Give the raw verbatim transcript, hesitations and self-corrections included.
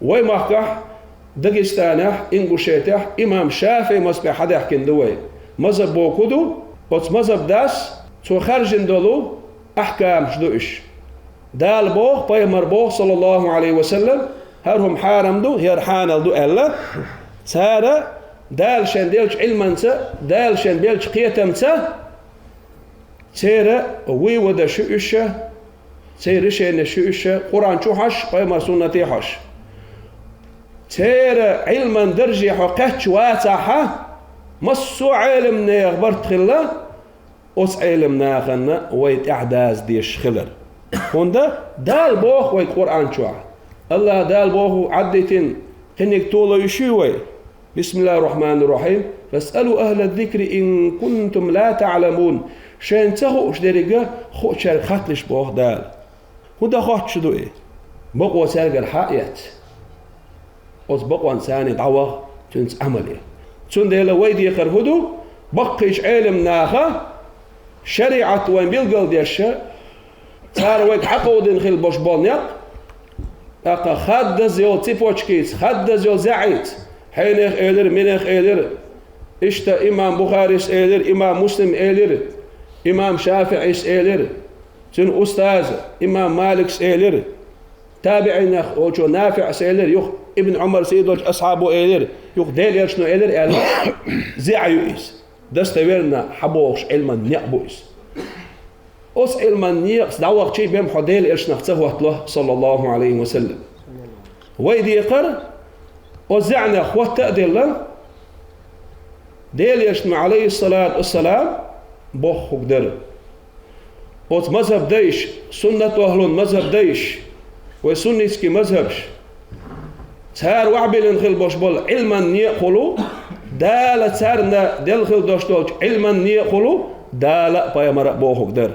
Вай махкахь, Дагестанехь, Ингушетехь имам ШафиӀи мазхӀабе хьадаьхкина ду вай. МазхӀаб бохург хӀун ду? Оцу мазхӀаб дас цо хаьржина долу ахькамаш ду уьш. Дала боху, пайхамар боху, саллаллаху Ӏалайхи ва саллам, хӀара хӀума хьарам ду, хӀара хьанал ду аьлла, цара Дала шайн деллачу Ӏилманца, Дала шайн беллачу кхетамца, церан выводаш ю уьш, церан решенеш ю уьш, Къуръан чу хьожуш, пайхамар суннате хьожуш. Церан Ӏилман дарже хьо кхаьчча вацахь, массо а Ӏеламнехан барт хилла, оцу Ӏеламнахана вай тӀаьхьадаза дезаш хилар. ХӀунда Дала боху вай Къуръан чохь. АллахӀ Дала боху Ӏаддитина, кхиниг тола уьш ю вай. بسم الله الرحمن الرحيم. فاسألوا أهل الذكر إن كنتم لا تعلمون. Шайна ца хууш деррига хуучаьрга хатталаш боху Дала. ХӀун дан хоттуш ду и? Бакъо цаьргара хьа а эцна, оцу бакъонца царна дӀаваха, цуьнца Ӏамал е. Цундела вай декхар хӀун ду? Баккхийчу Ӏеламнаха шариӀат вайн билгалдеш, цара вайга хьакховдийна хилла болуш болу некъ, тӀаккха хаддаза йолу цепочкица, хаддаза йолу заьӀица, хьенех элира, минех элира, иштта имам Бухарис элира, имам Муслим элира, имам ШафиӀис элира, цуьнан устаза имам Маликс элира, табиӀинех волчо НафиӀс элира, юха Ибн Ӏумар сий долчу асхьабо элира, юха Делан Элчано элира аьлла, заьӀа ю иза. Достоверно хьабохуш Ӏилман некъ бу иза. Оцу Ӏилман некъаца дӀавахчий бен хьо Делан Элчанах ца хӀоттало, саллаллаху Ӏалайхи ва саллам. Вай декхар, оцу заьӀанех хӀотта а делла, Делан Элчано, Ӏалайхиссалату вассалам, бохург дара. Оцу мазхӀаб дайша, суннат-охӀлун мазхӀаб дайша, вай суннитский мазхӀабаш, цара охьабиллина хилла болуш болу Ӏилман некъахула, Дала царна делла хилла долуш долчу Ӏилман некъахула, Дала а, пайхамара а бохург дара.